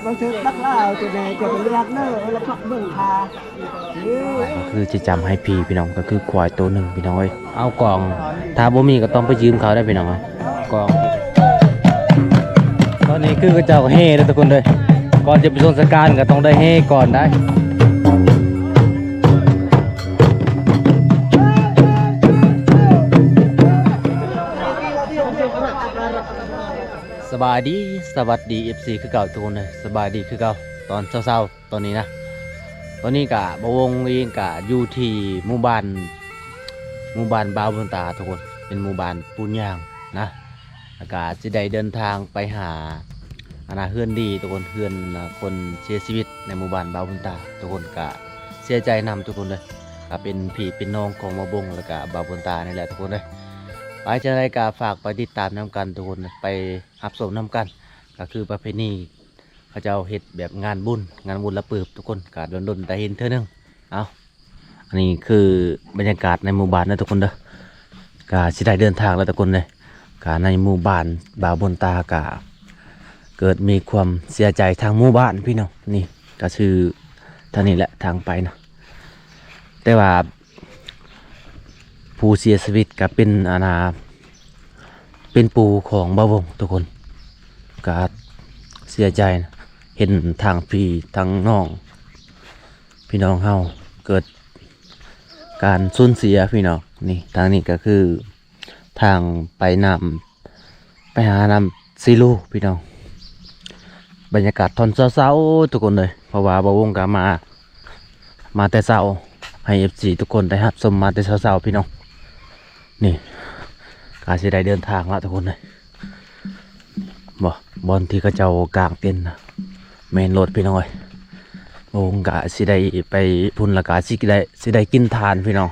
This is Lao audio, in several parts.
ບໍ່ຖືກບັກລາວ ຕົວໃດຈະໄປເລືອກເດີ ລະພັກເບິ່ງທ່າ ກໍຄືຊິຈຳໃຫ້ຜີພີ່ນ້ອງ ກໍຄືຄວາຍໂຕໜຶ່ງພີ່ນ້ອງເອີຍ. ເອົາກອງ ຖ້າບໍ່ມີກໍຕ້ອງໄປຢືມເຂົາໄດ້ພີ່ນ້ອງເອີຍ ກອງ. ຕອນນີ້ຄືເຂົາເຈົ້າເຮເດີທຸກຄົນເດີ ກ່ອນຈະໄປຊ່ວງສະການກໍຕ້ອງໄດ້ເຮກ່ອນໄດ໋. ສະບາຍດີ ສະຫວັດດີ ເອັຟຊີ ຄືເກົ່າທຸກຄົນເດີ ສະບາຍດີຄືເກົ່າຕອນເຊົ້າໆ ຕອນນີ້ນະ. ຕອນນີ້ກະບ່າວວົງເອງກະຢູ່ທີ່ໝູ່ບ້ານ ໝູ່ບ້ານບ່າວບຸນຕາທຸກຄົນ ເປັນໝູ່ບ້ານປູນຍາງນະ. ແລ້ວກະຊິໄດ້ເດີນທາງໄປຫາ ອັນນະ ເຮືອນດີທຸກຄົນ ເຮືອນຄົນເສຍຊີວິດໃນໝູ່ບ້ານບ່າວບຸນຕາທຸກຄົນ ກະເສຍໃຈນຳທຸກຄົນເດີ. ກະເປັນພີ່ເປັນນ້ອງຂອງບ່າວວົງ ແລ້ວກະບ່າວບຸນຕານີ້ແຫຼະທຸກຄົນເດີ. ໄປຈັ່ງໃດກະຝາກໄປຕິດຕາມນຳກັນທຸກຄົນ ໄປຮັບຊົມນຳກັນ. ກະຄືປະເພນີ ເຂົາເຈົ້າເຮັດແບບງານບຸນ ງານບຸນລະປືບທຸກຄົນ ກະດົນໆໄດ້ເຫັນເທື່ອໜຶ່ງ. ເອົາ ອັນນີ້ຄືບັນຍາກາດໃນໝູ່ບ້ານເດີທຸກຄົນເດີ ກະຊິໄດ້ເດີນທາງແລ້ວທຸກຄົນເດີ. ກະໃນໝູ່ບ້ານບ່າວບຸນຕາກະເກີດມີຄວາມເສຍໃຈທາງໝູ່ບ້ານພີ່ນ້ອງ. ນີ້ກະຊື່ທາງນີ້ແຫຼະທາງໄປນະ ແຕ່ວ່າ ຜູ້ເສຍຊີວິດກະເປັນ ອັນນາ ເປັນປູຂອງບ່າວວົງທຸກຄົນ ກະເສຍໃຈ ເຫັນທາງພີ່ທາງນ້ອງ ພີ່ນ້ອງເຮົາເກີດການສູນເສຍພີ່ນ້ອງ. ນີ້ທາງນີ້ກະຄືທາງໄປນ້ຳ ໄປຫານ້ຳຊີລູພີ່ນ້ອງ. ບັນຍາກາດຕອນເຊົ້າໆທຸກຄົນເອີຍ ເພາະວ່າບ່າວວົງກະມາ ມາແຕ່ເຊົ້າ ໃຫ້ເອັຟຊີທຸກຄົນໄດ້ຮັບຊົມມາແຕ່ເຊົ້າໆພີ່ນ້ອງ. ນີ້ກະຊິໄດ້ເດີນທາງລະທຸກຄົນເອີຍ. ບໍ່ ບ່ອນທີ່ເຂົາເຈົ້າກາງເຕັນນະ ແມ່ນໂລດພີ່ນ້ອງເອີຍ. ບ່າວວົງກະຊິໄດ້ໄປພຸ້ນ ແລ້ວກະຊິໄດ້ ຊິໄດ້ກິນຖ່ານພີ່ນ້ອງ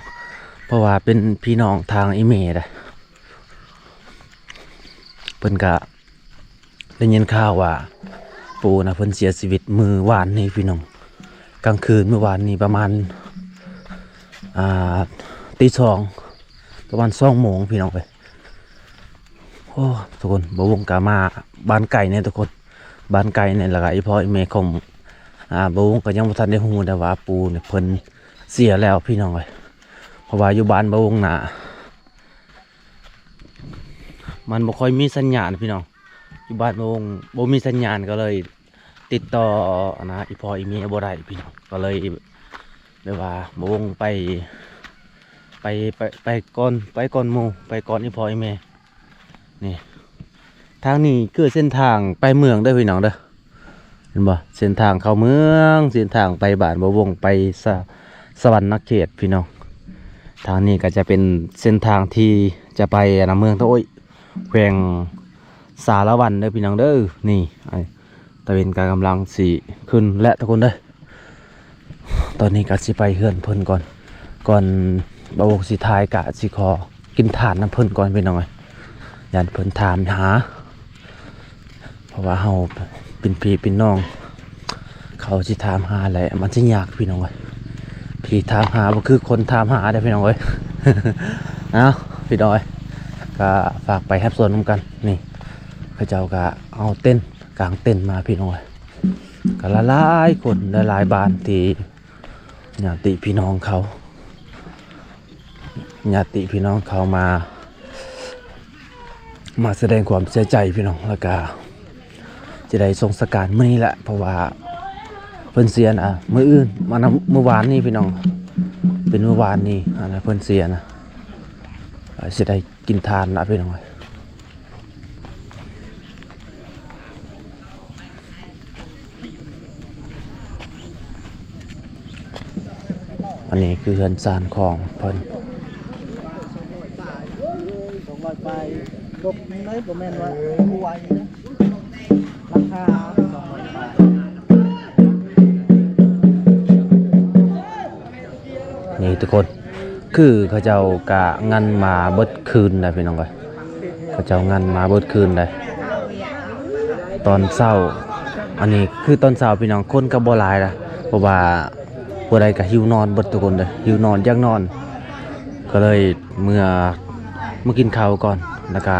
ເພາະວ່າເປັນພີ່ນ້ອງທາງອີ່ແມ່ເດ້. ເພິ່ນກະໄດ້ຍິນຂ່າວວ່າ ປູນະເພິ່ນເສຍຊີວິດມື້ວານນີ້ພີ່ນ້ອງ ກາງຄືນມື້ວານນີ້ປະມານ ອ່າ ຕີສອງ ປະມານສອງໂມງພີ່ນ້ອງເອີຍ. ໂອ້ ທຸກຄົນ ບ່າວວົງກະມາບ້ານໄກແດ່ທຸກຄົນ ບ້ານໄກແດ່ ແລ້ວກະອີ່ພໍ່ອີ່ແມ່ຂອງ ອ່າ ບ່າວວົງກະຍັງບໍ່ທັນໄດ້ຮູ້ໄດ້ວ່າ ປູນີ້ເພິ່ນເສຍແລ້ວພີ່ນ້ອງເອີຍ. ເພາະວ່າຢູ່ບ້ານບ່າວວົງນະ ມັນບໍ່ຄ່ອຍມີສັນຍານພີ່ນ້ອງ ຢູ່ບ້ານບ່າວວົງບໍ່ມີສັນຍານ ກໍເລີຍຕິດຕໍ່ ອັນນາ ອີ່ພໍ່ອີ່ແມ່ບໍ່ໄດ້ພີ່ນ້ອງ ກໍເລີຍແບບວ່າບ່າວວົງໄປ ໄປ ໄປ ໄປກ່ອນ ໄປກ່ອນໝູ່ ໄປກ່ອນອີ່ພໍ່ອີ່ແມ່. ນີ້ ທາງນີ້ຄືເສັ້ນທາງໄປເມືອງເດີພີ່ນ້ອງເດີ. ເຫັນບໍ່ ເສັ້ນທາງເຂົ້າເມືອງ ເສັ້ນທາງໄປບ້ານບ່າວວົງ ໄປສະ ສະຫວັນນະເຂດພີ່ນ້ອງ. ທາງນີ້ກໍຈະເປັນເສັ້ນທາງທີ່ຈະໄປ ອັນນະ ເມືອງຕະໂອ້ຍ ແຂວງສາລະວັນເດີພີ່ນ້ອງເດີ. ນີ້ ຕາເວັນກໍກຳລັງຊິຂຶ້ນແລ້ວທຸກຄົນເດີ. ຕອນນີ້ກໍຊິໄປເຮືອນເພິ່ນກ່ອນ ກ່ອນບ່າວວົງຊິຖ່າຍ ກະຊິຂໍກິນຖ່ານນຳເພິ່ນກ່ອນພີ່ນ້ອງເອີຍ ຢ້ານເພິ່ນຖາມຫາ ເພາະວ່າເຮົາເປັນພີ່ເປັນນ້ອງ ເຂົາຊິຖາມຫາແຫຼະ ມັນຊິຍາກພີ່ນ້ອງເອີຍ. ຜີຖາມຫາບໍ່ຄືຄົນຖາມຫາເດີພີ່ນ້ອງເອີຍ. ເອົາ ພີ່ນ້ອງເອີຍ ກໍຝາກໄປຮັບຊົມນຳກັນ. ນີ້ ເຂົາເຈົ້າກໍເອົາເຕັນ ກາງເຕັນມາພີ່ນ້ອງເອີຍ ກໍຫຼາຍໆຄົນ ຫຼາຍໆບ້ານທີ່ ຍາດຕິພີ່ນ້ອງເຂົາ ຍາດຕິພີ່ນ້ອງເຂົາມາ ມາສະແດງຄວາມເສຍໃຈພີ່ນ້ອງ ແລ້ວກະຈະໄດ້ສົ່ງສະການມື້ນີ້ແຫຼະ ເພາະວ່າເພິ່ນເສຍນະ ມື້ອື່ນ ມານຳ ມື້ວານນີ້ພີ່ນ້ອງ ເປັນມື້ວານນີ້ ອັນນະ ເພິ່ນເສຍນະ ຊິໄດ້ກິນຖ່ານລະພີ່ນ້ອງ. ອັນນີ້ຄືເຮືອນຊານຂອງເພິ່ນ ສອງຮ້ອຍປາຍ ລົບໜຶ່ງເລີຍ ບໍ່ແມ່ນວ່າບໍ່ໄຫວເດີ ລາຄາສອງຮ້ອຍປາຍ. ນີ້ທຸກຄົນ ຄືເຂົາເຈົ້າກະງັນມາເບິດຄືນນະພີ່ນ້ອງເອີຍ ເຂົາເຈົ້າງັນມາເບິດຄືນເດ້ ຕອນເຊົ້າ. ອັນນີ້ຄືຕອນເຊົ້າພີ່ນ້ອງ ຄົນກໍບໍ່ຫຼາຍນະ ເພາະວ່າຜູ້ໃດກໍຫິວນອນເບິດທຸກຄົນເດ້ ຫິວນອນຢາກນອນ ກໍເລີຍເມືອ ເມືອກິນເຂົ້າກ່ອນ ແລ້ວກະ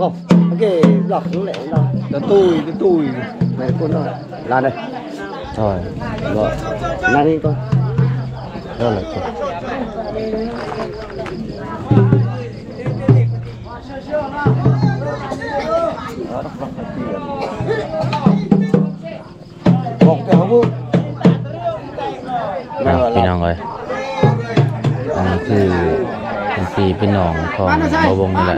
Vâng, ok, lọt xuống lẹ lọt. Từ từ, từ từ. Này, cô nói. Là đây. Rồi. Rồi. Là đi con. Rồi, rồi. ອາ ພີ່ນ້ອງເອີຍ ອັນນີ້ຄືເປັນພີ່ເປັນນ້ອງຂອງບ່າວວົງນີ້ແຫຼະ.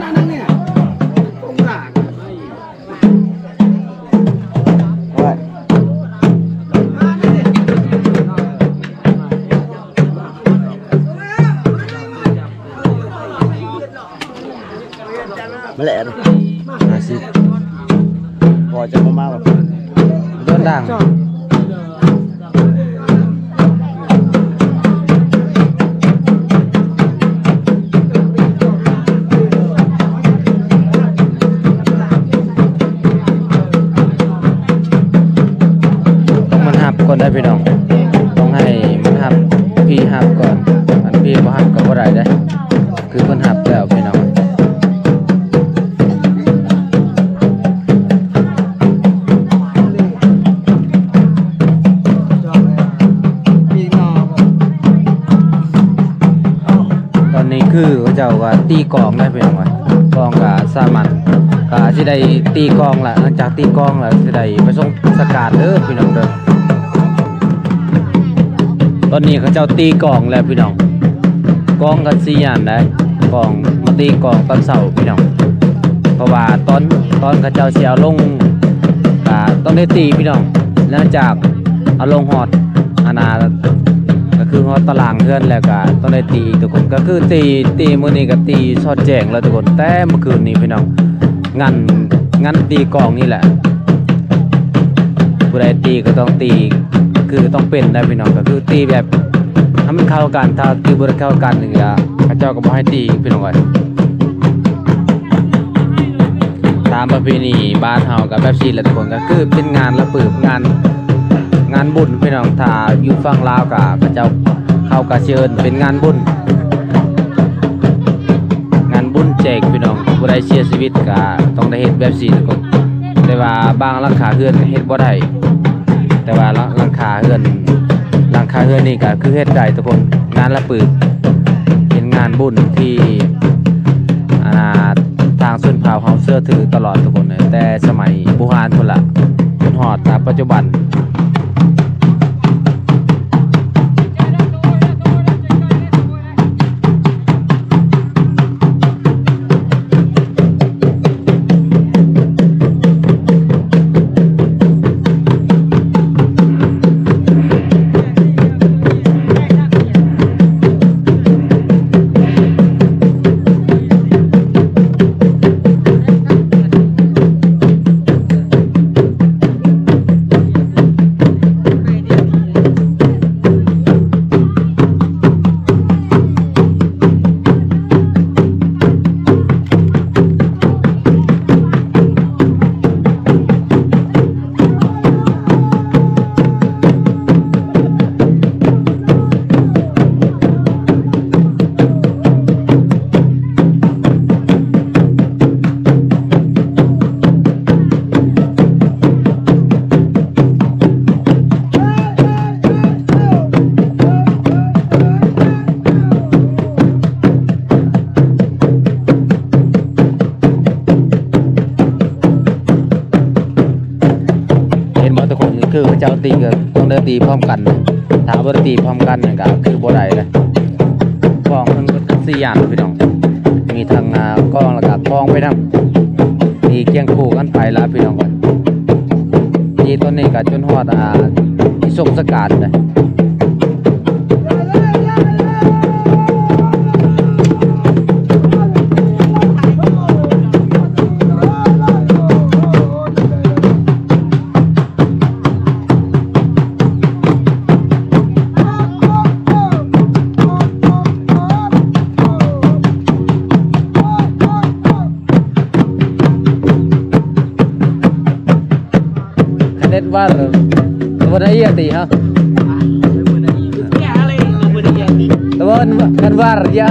ມາແຫຼະນະ ຫ້າສິບ ພໍຈະບໍ່ມາບໍ່ ໂດນດັງ. ຕ້ອງມັນຮັບກ່ອນໄດ໋ພີ່ນ້ອງ ຕ້ອງໃຫ້ມັນຮັບ ພີ່ຮັບກ່ອນ ອັນພີ່ບໍ່ຮັບກໍບໍ່ໄດ້ເດ້. ຄືເພິ່ນຮັບແລ້ວພີ່ນ້ອງ ຕອນນີ້ຄືເຂົາເຈົ້າກໍຕີກອງໄດ້ພີ່ນ້ອງ ກອງກໍສາມາດ ກໍຊິໄດ້ຕີກອງລະ ຫຼັງຈາກຕີກອງແລ້ວຊິໄດ້ປະສົງສະການເດີພີ່ນ້ອງເດີ. ຕອນນີ້ເຂົາເຈົ້າຕີກອງແລ້ວພີ່ນ້ອງ ກອງກໍສີ່ອັນໄດ໋ ກອງ ມາຕີກອງຕອນເຊົ້າພີ່ນ້ອງ ເພາະວ່າຕອນ ຕອນເຂົາເຈົ້າຊິເອົາລົງ ກໍຕ້ອງໄດ້ຕີພີ່ນ້ອງ ຫຼັງຈາກເອົາລົງຮອດ ອັນນ່າ ກໍຄືຮອດຕາລາງເຮືອນແລ້ວກໍຕ້ອງໄດ້ຕີອີກທຸກຄົນ ກໍຄືຕີ ຕີມື້ນີ້ກໍຕີຊອດແຈ້ງແລ້ວທຸກຄົນ ແຕ່ເມື່ອຄືນນີ້ພີ່ນ້ອງ ງານ ງານຕີກອງນີ້ແຫຼະ ຜູ້ໃດຕີກໍຕ້ອງຕີ ຄືຕ້ອງເປັນໄດ໋ພີ່ນ້ອງ ກໍຄືຕີແບບໃຫ້ມັນເຂົ້າກັນ ຖ້າຕີບໍ່ໄດ້ເຂົ້າກັນນີ້ລະ ເຂົາເຈົ້າກໍບໍ່ໃຫ້ຕີພີ່ນ້ອງເອີຍ. ຕາມປະເພນີບ້ານເຮົາກໍແບບຊີ້ແຫຼະທຸກຄົນ ກໍຄືເປັນງານລະປຶບ ງານ ງານບຸນພີ່ນ້ອງ ຖ້າຢູ່ຝັ່ງລາວກໍເຂົາເຈົ້າ ເຂົາກໍຊິເອີ້ນເປັນງານບຸນ ງານບຸນແຈກພີ່ນ້ອງ ຜູ້ໃດເສຍຊີວິດກໍຕ້ອງໄດ້ເຮັດແບບຊີ້ທຸກຄົນ ແຕ່ວ່າບາງຫຼັງຄາເຮືອນກໍເຮັດບໍ່ໄດ້ ແຕ່ວ່າຫຼັງ ຫຼັງຄາເຮືອນ ຫຼັງຄາເຮືອນນີ້ກໍຄືເຮັດໄດ້ທຸກຄົນ ງານລະປຶບ ເປັນງານບຸນທີ່ ອັນນ່າ ທາງຊົນເຜົ່າເຮົາເຊື່ອຖືຕະຫຼອດທຸກຄົນ ແຕ່ສະໄໝບູຮານພຸ້ນລະ ຈົນຮອດປັດຈຸບັນ. ຕີກໍຕ້ອງໄດ້ຕີພ້ອມກັນນະ ຖ້າບໍ່ໄດ້ຕີພ້ອມກັນນີ້ກໍຄືບໍ່ໄດ້ນະ. ກ້ອງເພິ່ນກໍສີ່ອັນພີ່ນ້ອງ ມີທັງ ອ່າ ກ້ອງ ແລ້ວກໍກ້ອງໄປນຳ ຕີຄຽງຄູ່ກັນໄປລະພີ່ນ້ອງ. ຕີຕອນນີ້ກໍຈົນຮອດ ອ່າ ທີ່ຊົງສະການນະ. Kadet war, tawon iya ti ha. Tawon kan war ya.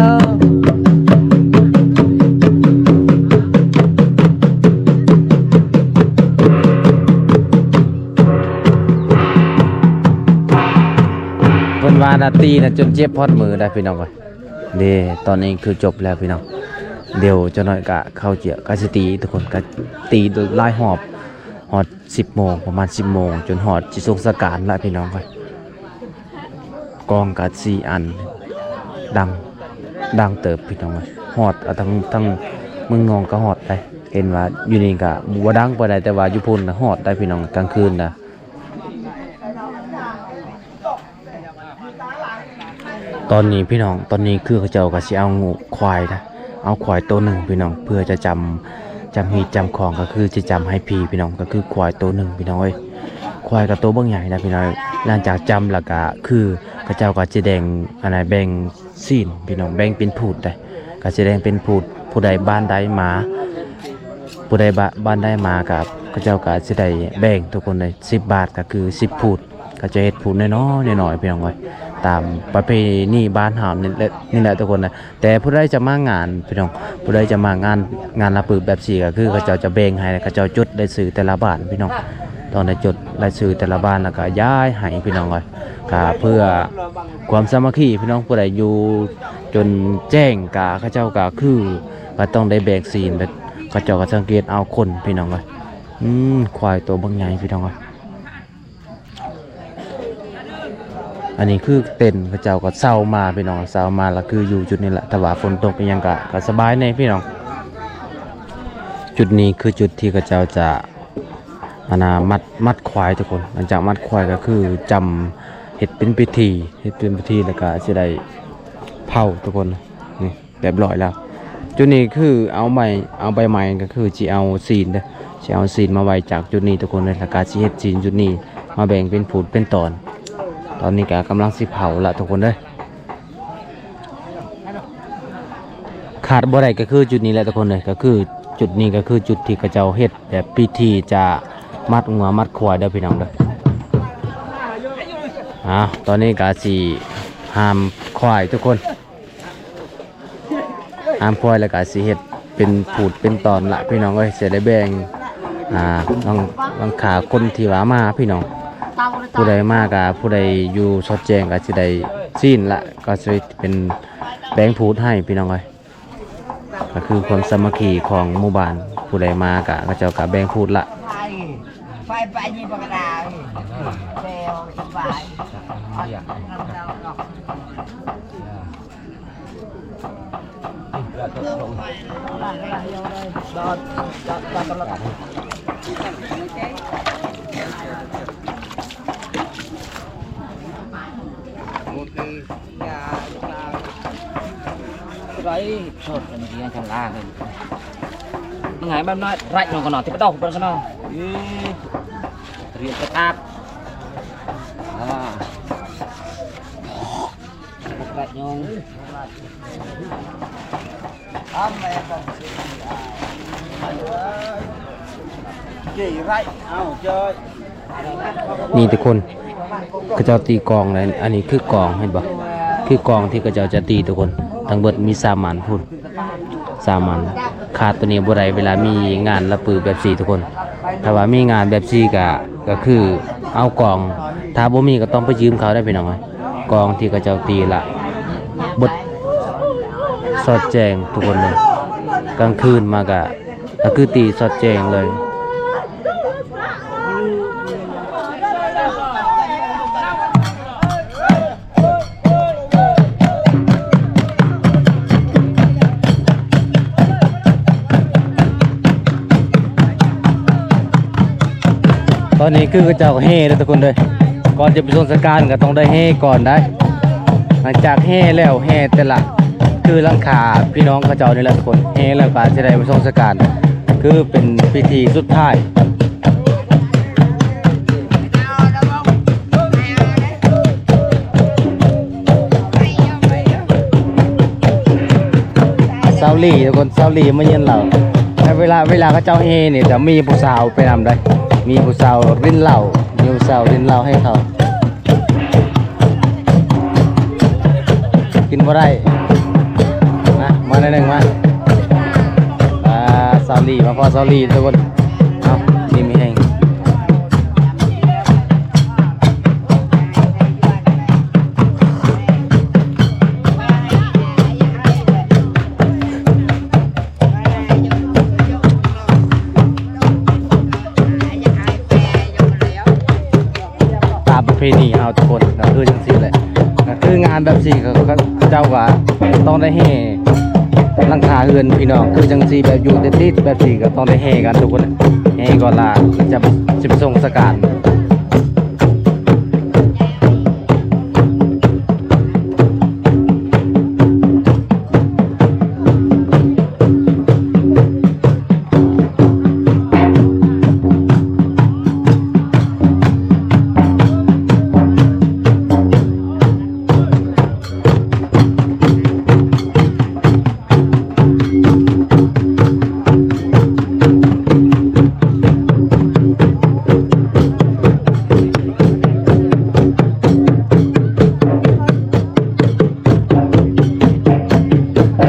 ເພິ່ນວ່ານະ ຕີນະຈົນເຈັບຮອດມືໄດ໋ພີ່ນ້ອງເອີຍ. ເດ້ ຕອນນີ້ຄືຈົບແລ້ວພີ່ນ້ອງ. ດຽວຈັກໜ້ອຍກະເຂົ້າຈຽກ ກະຊິຕີທຸກຄົນ ກະຕີຫຼາຍຮອບ ຮອດສິບໂມງ ປະມານສິບໂມງ ຈົນຮອດຊິສົ່ງສະການລະພີ່ນ້ອງເອີຍ. ກ້ອງກະສີ່ອັນ ດັງ ດັງເຕີບພີ່ນ້ອງເອີຍ. ຮອດ ເອົາ ທັງ ທັງເມືອງງອງກະຮອດໄດ໋. ເຫັນວ່າຢູ່ນີ້ກະບໍ່ດັງປານໃດ ແຕ່ວ່າຢູ່ພຸ້ນນະຮອດໄດ໋ພີ່ນ້ອງ ກາງຄືນນະ. ຕອນນີ້ພີ່ນ້ອງ ຕອນນີ້ຄືເຂົາເຈົ້າກໍຊິເອົາງູ ຄວາຍນະ ເອົາຄວາຍໂຕໜຶ່ງພີ່ນ້ອງ ເພື່ອຈະຈຳ ຈຳຮີດຈຳຄອງ ກໍຄືຈະຈຳໃຫ້ຜີພີ່ນ້ອງ ກໍຄືຄວາຍໂຕໜຶ່ງພີ່ນ້ອງເອີຍ. ຄວາຍກໍໂຕບັກໃຫຍ່ນະພີ່ນ້ອງ. ຫຼັງຈາກຈຳແລ້ວກໍຄືເຂົາເຈົ້າກໍຈະແບ່ງ ອັນນະ ແບ່ງຊີ້ນພີ່ນ້ອງ ແບ່ງເປັນພູດໄດ໋ ກໍຊິແບ່ງເປັນພູດ ຜູ້ໃດບ້ານໃດມາ ຜູ້ໃດບ້ານໃດມາກໍເຂົາເຈົ້າກໍຊິໄດ້ແບ່ງທຸກຄົນເລີຍ ສິບບາດ ກໍຄືສິບພູດ. ເຂົາຈະເຮັດພູດນ້ອຍໆ ນ້ອຍໆ ພີ່ນ້ອງເອີຍ ຕາມປະເພນີບ້ານເຮົານີ້ແຫຼະ ນີ້ແຫຼະທຸກຄົນນະ. ແຕ່ຜູ້ໃດຈະມາງານພີ່ນ້ອງ ຜູ້ໃດຈະມາງານ ງານລະປືແບບຊີ້ ກໍຄືເຂົາເຈົ້າຈະແບ່ງໃຫ້ ເຂົາເຈົ້າຈົດລາຍຊື່ແຕ່ລະບ້ານພີ່ນ້ອງ ຕ້ອງໄດ້ຈົດລາຍຊື່ແຕ່ລະບ້ານ ແລ້ວກໍຍ້າຍໃຫ້ພີ່ນ້ອງເອີຍ. ກໍເພື່ອຄວາມສາມັກຄີພີ່ນ້ອງ ຜູ້ໃດຢູ່ຈົນແຈ້ງ ກໍເຂົາເຈົ້າກໍຄືກໍຕ້ອງໄດ້ແບ່ງຊີ້ນ ແລະເຂົາເຈົ້າກໍສັງເກດເອົາຄົນພີ່ນ້ອງເອີຍ. ອືມ ຄວາຍໂຕບັກໃຫຍ່ພີ່ນ້ອງເອີຍ. ອັນນີ້ຄືເຕັນ ເຂົາເຈົ້າກໍເຊົ່າມາພີ່ນ້ອງ ເຊົ່າມາແລ້ວຄືຢູ່ຈຸດນີ້ແຫຼະ ຖ້າວ່າຝົນຕົກອີ່ຫຍັງກໍ ກໍສະບາຍແດ່ພີ່ນ້ອງ. ຈຸດນີ້ຄືຈຸດທີ່ເຂົາເຈົ້າຈະ ອັນນະ ມັດ ມັດຄວາຍທຸກຄົນ. ຫຼັງຈາກມັດຄວາຍກໍຄືຈຳ ເຮັດເປັນພິທີ ເຮັດເປັນພິທີ ແລ້ວກໍຊິໄດ້ເຜົາທຸກຄົນ ນີ້ ຮຽບຮ້ອຍແລ້ວ. ຈຸດນີ້ຄືເອົາໄມ້ ເອົາໃບໄມ້ ກໍຄືຊິເອົາຊີ້ນເດີ ຊິເອົາຊີ້ນມາໄວ້ຈາກຈຸດນີ້ທຸກຄົນເລີຍ ແລ້ວກໍຊິເຮັດຊີ້ນຈຸດນີ້ມາແບ່ງເປັນພູດເປັນຕອນ. ຕອນນີ້ກໍກຳລັງຊິເຜົາລະທຸກຄົນເດີ. ຂາດບໍ່ໄດ້ກໍຄືຈຸດນີ້ແຫຼະທຸກຄົນເລີຍ ກໍຄືຈຸດນີ້ກໍຄືຈຸດທີ່ເຂົາເຈົ້າເຮັດແບບພິທີຈະມັດງົວມັດຄວາຍເດີພີ່ນ້ອງເດີ. ອ່າ ຕອນນີ້ກໍຊິຫາມຄວາຍທຸກຄົນ ຫາມຄວາຍແລ້ວກໍຊິເຮັດເປັນພູດເປັນຕອນລະພີ່ນ້ອງເອີຍ ຊິໄດ້ແບ່ງ ອ່າ ບາງ ບາງຂ້າຄົນທີ່ວ່າມາພີ່ນ້ອງ ຜູ້ໃດມາກໍ ຜູ້ໃດຢູ່ຊອດແຈ້ງກໍຊິໄດ້ຊີ້ນລະ ກໍຊິເປັນແບ່ງພູດໃຫ້ພີ່ນ້ອງເອີຍ. ກໍຄືຄວາມສາມັກຄີຂອງໝູ່ບ້ານ ຜູ້ໃດມາກໍ ເຂົາເຈົ້າກໍແບ່ງພູດລະ. ນີ້ທຸກຄົນ ເຂົາເຈົ້າຕີກອງແລ້ວ ອັນນີ້ຄືກອງ ເຫັນບໍ່? ຄືກອງທີ່ເຂົາເຈົ້າຈະຕີທຸກຄົນ ທັງເບິດມີສາມອັນພຸ້ນ ສາມອັນ ຂາດໂຕນີ້ບໍ່ໄດ້ ເວລາມີງານລະປືແບບຊີ້ທຸກຄົນ. ຖ້າວ່າມີງານແບບຊີ້ກະ ກະຄືເອົາກອງ ຖ້າບໍ່ມີກໍຕ້ອງໄປຢືມເຂົາໄດ້ພີ່ນ້ອງເອີຍ. ກອງທີ່ເຂົາເຈົ້າຕີລະເບິດສອດແຈ້ງທຸກຄົນເລີຍ. ກາງຄືນມາກະ ກະຄືຕີສອດແຈ້ງເລີຍ. ຕອນນີ້ຄືເຂົາເຈົ້າແຫ່ເດີທຸກຄົນເດີ ກ່ອນຈະໄປສົ່ງສະການກໍຕ້ອງໄດ້ແຫ່ກ່ອນໄດ໋. ຫຼັງຈາກແຫ່ແລ້ວ ແຫ່ແຕ່ລະ ຄືຫຼັງຄາພີ່ນ້ອງເຂົາເຈົ້ານີ້ແຫຼະທຸກຄົນ ແຫ່ແລ້ວກໍຈະໄດ້ໄປສົ່ງສະການ ຄືເປັນພິທີສຸດທ້າຍ. ຊາວຫຼີ່ທຸກຄົນ ຊາວຫຼີ່ມາເຍືອນລາວ ແຕ່ເວລາ ເວລາເຂົາເຈົ້າແຫ່ນີ້ຈະມີຜູ້ສາວໄປນຳໄດ໋ ມີຜູ້ສາວລິນເຫຼົ້າ ມີຜູ້ສາວລິນເຫຼົ້າໃຫ້ເຂົາ ກິນບໍ່ໄດ້ ມາ ມາໜ້ອຍໜຶ່ງມາ. ອ່າ ຊາວຫຼີ່ ມາພໍ້ຊາວຫຼີ່ທຸກຄົນ ເອົາ ດີມີແຮງ. ຕາມປະເພນີເຮົາທຸກຄົນ ກໍຄືຈັ່ງຊີ້ແຫຼະ ກໍຄືງານແບບຊີ້ ເຂົາ ເຂົາເຈົ້າກໍຕ້ອງໄດ້ແຫ່ຫຼັງຄາເຮືອນພີ່ນ້ອງ ຄືຈັ່ງຊີ້ ແບບຢູ່ຕິດໆແບບຊີ້ ກໍຕ້ອງໄດ້ແຫ່ກັນທຸກຄົນ ແຫ່ກ່ອນລະຈະ ຈະໄປສົ່ງສະການ.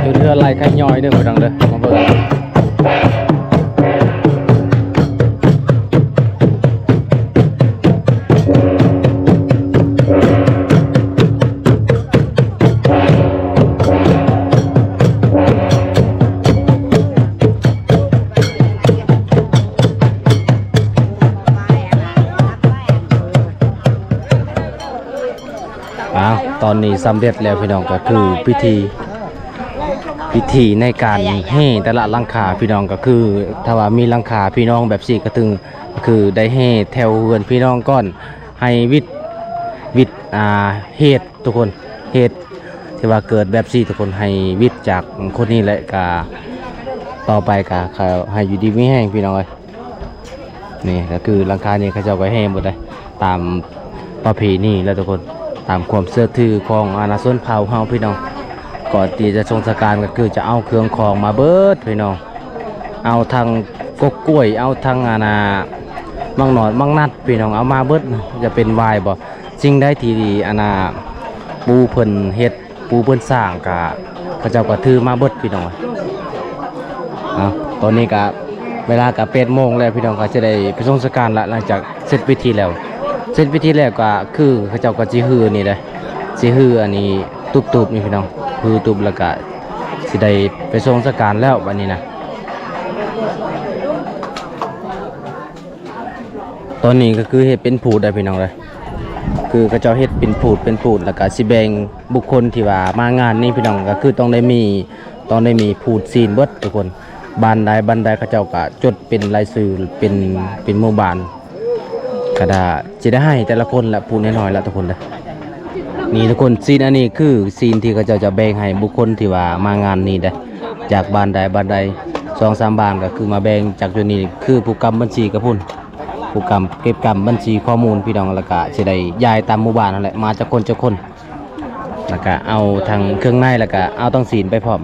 ຈົນເຮືອໄລ່ໄຂ່ຍ້ອຍເດີພີ່ນ້ອງເດີ ມາເບິ່ງ. ອ້າວ ຕອນນີ້ສຳເລັດແລ້ວພີ່ນ້ອງ ກໍຄືພິທີ ພິທີໃນການແຫ່ແຕ່ລະຫຼັງຄາພີ່ນ້ອງ ກໍຄືຖ້າວ່າມີຫຼັງຄາພີ່ນ້ອງແບບຊີ້ ກໍຖື ກໍຄືໄດ້ແຫ່ແຖວເຮືອນພີ່ນ້ອງກ່ອນ ໃຫ້ວິດ ວິດ ອ່າ ເຫດທຸກຄົນ ເຫດທີ່ວ່າເກີດແບບຊີ້ທຸກຄົນ ໃຫ້ວິດຈາກຄົນນີ້ແຫຼະ ກະຕໍ່ໄປກະໃຫ້ຢູ່ດີມີແຮງພີ່ນ້ອງເອີຍ. ນີ້ກໍຄືຫຼັງຄານີ້ເຂົາເຈົ້າກໍແຫ່ໝົດເດ້ ຕາມປະເພນີແຫຼະທຸກຄົນ ຕາມຄວາມເຊື່ອຖືຂອງ ອາ ຊົນເຜົ່າເຮົາພີ່ນ້ອງ. ກ່ອນທີ່ຈະສົ່ງສະການກໍຄືຈະເອົາເຄື່ອງຂອງມາເບິດພີ່ນ້ອງ ເອົາທັງກົກກ້ວຍ ເອົາທັງ ອັນນ່າ ໝາກໜອດ ໝາກນັດພີ່ນ້ອງ ເອົາມາເບິດ ຈະເປັນຫວາຍບໍ່ ສິ່ງໃດທີ່ ອັນນ່າ ປູ່ເພິ່ນເຮັດ ປູ່ເພິ່ນສ້າງ ກະເຂົາເຈົ້າກໍຖືມາເບິດພີ່ນ້ອງ. ເອົາ ຕອນນີ້ກະເວລາກະແປດໂມງແລ້ວພີ່ນ້ອງ ກໍຈະໄດ້ໄປສົ່ງສະການລະ ຫຼັງຈາກເສັດພິທີແລ້ວ ເສັດພິທີແລ້ວກະຄືເຂົາເຈົ້າກໍຊິຮື້ນີ້ເດ້ ຊິຮື້ອັນນີ້ຕູບໆນີ້ພີ່ນ້ອງ ຮື້ຕູບແລ້ວກະ ຊິໄດ້ໄປສົ່ງສະການແລ້ວບັດນີ້ນະ. ຕອນນີ້ກໍຄືເຮັດເປັນພູດໄດ໋ພີ່ນ້ອງເດີ ຄືເຂົາເຈົ້າເຮັດເປັນພູດ ເປັນພູດ ແລ້ວກໍຊິແບ່ງບຸກຄົນທີ່ວ່າມາງານນີ້ພີ່ນ້ອງ ກໍຄືຕ້ອງໄດ້ມີ ຕ້ອງໄດ້ມີພູດຊີ້ນເບິດທຸກຄົນ ບ້ານໃດ ບ້ານໃດ ເຂົາເຈົ້າກໍຈົດເປັນລາຍຊື່ ເປັນ ເປັນໝູ່ບ້ານ ກໍຈະໄດ້ໃຫ້ແຕ່ລະຄົນລະພູດນ້ອຍໆລະທຸກຄົນເດີ. ນີ້ທຸກຄົນ ຊີ້ນອັນນີ້ຄືຊີ້ນທີ່ເຂົາເຈົ້າຈະແບ່ງໃຫ້ບຸກຄົນທີ່ວ່າມາງານນີ້ເດ້ ຈາກບ້ານໃດບ້ານໃດ ສອງສາມບ້ານ ກໍຄືມາແບ່ງຈາກຈຸດນີ້ ຄືຜູ້ກຳບັນຊີກັບພຸ້ນ ຜູ້ກຳເກັບກຳບັນຊີຂໍ້ມູນພີ່ນ້ອງ ແລ້ວກະຊິໄດ້ຍ້າຍຕາມໝູ່ບ້ານຫັ້ນແຫຼະ ມາຈັກຄົນຈັກຄົນ ແລ້ວກະເອົາທັງເຄື່ອງໃນ ແລ້ວກະເອົາທັງຊີ້ນໄປພ້ອມ.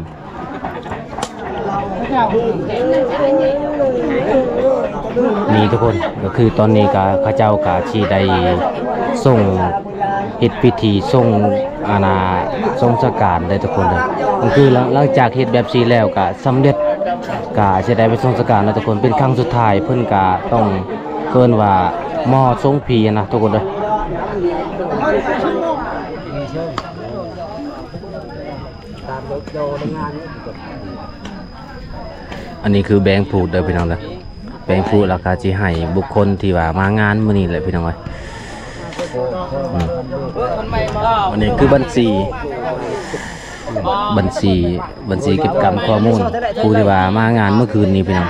ນີ້ທຸກຄົນ ກໍຄືຕອນນີ້ກໍເຂົາເຈົ້າກໍຊິໄດ້ສົ່ງ ເຮັດພິທີສົ່ງ ອັນນ່າ ສົ່ງສະການໄດ້ທຸກຄົນເດີ ກໍຄືຫຼັງ ຫຼັງຈາກເຮັດແບບຊີ້ແລ້ວກໍສຳເລັດ ກໍຊິໄດ້ໄປສົ່ງສະການແລ້ວທຸກຄົນ ເປັນຄັ້ງສຸດທ້າຍ ເພິ່ນກໍຕ້ອງເອີ້ນວ່າໝໍສົ່ງຜີຫັ້ນນະທຸກຄົນເດີ. ອັນນີ້ຄືແບ່ງພູດເດີພີ່ນ້ອງເດີ ແບ່ງພູດແລ້ວກໍຊິໃຫ້ບຸກຄົນທີ່ວ່າມາງານມື້ນີ້ແຫຼະພີ່ນ້ອງເອີຍ. ອືມ ອັນນີ້ຄືບັນຊີ ບັນຊີ ບັນຊີເກັບກຳຂໍ້ມູນ ຜູ້ທີ່ວ່າມາງານມື້ຄືນນີ້ພີ່ນ້ອງ.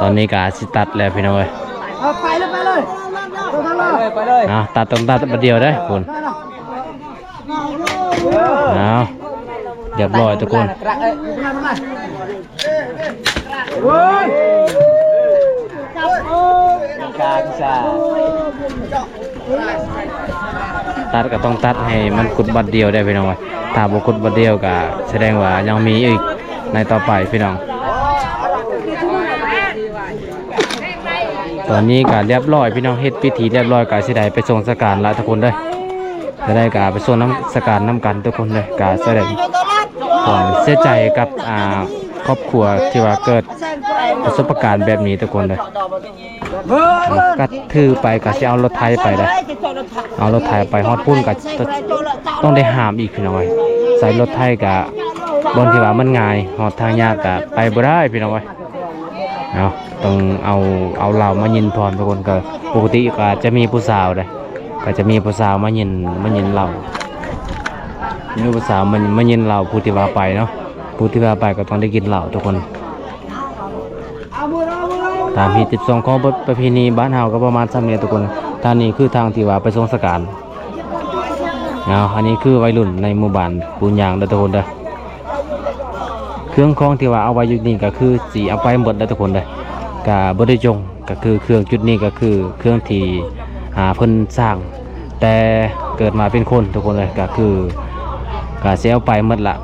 ຕອນນີ້ກໍຊິຕັດແລ້ວພີ່ນ້ອງເອີຍ. ເອົາໄປເລີຍ ໄປເລີຍ ໄປເລີຍ ເອົາ ຕັດ ຕ້ອງຕັດບາດດຽວເດ້ພຸ້ນ. ເອົາ ຮຽບຮ້ອຍທຸກຄົນ. ຕັດກໍຕ້ອງຕັດໃຫ້ມັນກຸດບາດດຽວໄດ້ພີ່ນ້ອງເອີຍ. ຖ້າບໍ່ກຸດບາດດຽວກໍສະແດງວ່າຍັງມີອີກໃນຕໍ່ໄປພີ່ນ້ອງ. ຕອນນີ້ກໍຮຽບຮ້ອຍພີ່ນ້ອງ ເຮັດພິທີຮຽບຮ້ອຍ ກໍຊິໄດ້ໄປສົ່ງສະການລະທຸກຄົນເດີ. ຈະໄດ້ກໍໄປສົ່ງນຳສະການນຳກັນທຸກຄົນເດີ. ກໍສະແດງຄວາມເສຍໃຈກັບ ອ່າ ຄອບຄົວທີ່ວ່າເກີດປະສົບການແບບນີ້ທຸກຄົນເດີ. ກໍຖືໄປ ກໍຊິເອົາລົດໄຖໄປເດີ. ເອົາລົດໄຖໄປຮອດພຸ້ນກໍຕ້ອງໄດ້ຫາມອີກພີ່ນ້ອງເອີຍ. ໃສ່ລົດໄຖກໍບ່ອນທີ່ວ່າມັນງ່າຍ ຮອດທາງຍາກກໍໄປບໍ່ໄດ້ພີ່ນ້ອງເອີຍ. ເອົາ ຕ້ອງເອົາ ເອົາເຫຼົ້າມາຍິນພອນທຸກຄົນ. ກໍປົກກະຕິກໍຈະມີຜູ້ສາວເດ້ ກໍຈະມີຜູ້ສາວມາຍິນ ມາຍິນເຫຼົ້າ ມີຜູ້ສາວມາ ມາຍິນເຫຼົ້າຜູ້ທີ່ວ່າໄປເນາະ. ຜູ້ທີ່ວ່າໄປກໍຕ້ອງໄດ້ກິນເຫຼົ້າທຸກຄົນ. ຕາມຮີດຮີດສອງຂອງປະ ປະເພນີບ້ານເຮົາກໍປະມານສ່ຳນີ້ແຫຼະທຸກຄົນ. ທາງນີ້ຄືທາງທີ່ວ່າໄປສົ່ງສະການເນາະ. ອັນນີ້ຄືໄວລຸ້ນໃນໝູ່ບ້ານປູນຍາງເດີທຸກຄົນເດີ. ເຄື່ອງຂອງທີ່ວ່າເອົາໄວ້ຢູ່ນີ້ກໍຄືຊິເອົາໄປໝົດເດີທຸກຄົນເດີ. ກໍບໍ່ໄດ້ຈົ່ງ ກໍຄືເຄື່ອງຈຸດນີ້ກໍຄືເຄື່ອງທີ່ ອ່າ ເພິ່ນສ້າງແຕ່ເກີດມາເປັນຄົນທຸກຄົນເອີຍ. ກໍຄື ກໍຊິເອົາໄປໝົດລະ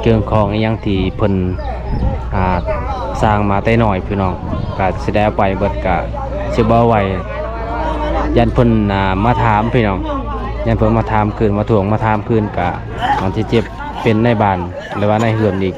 ເຄື່ອງຂອງອີ່ຫຍັງທີ່ເພິ່ນ ອ່າ ສ້າງມາແຕ່ນ້ອຍພີ່ນ້ອງ ກໍຊິໄດ້ເອົາໄປເບິດ. ກໍຊິບໍ່ເອົາໄວ້ ຢ້ານເພິ່ນ ອ່າ ມາຖາມພີ່ນ້ອງ ຢ້ານເພິ່ນມາຖາມຄືນ ມາທວງມາຖາມຄືນ ກໍມັນຊິເຈັບ ເປັນນາຍບ້ານ ຫຼືວ່ານາຍເຮືອນອີກ.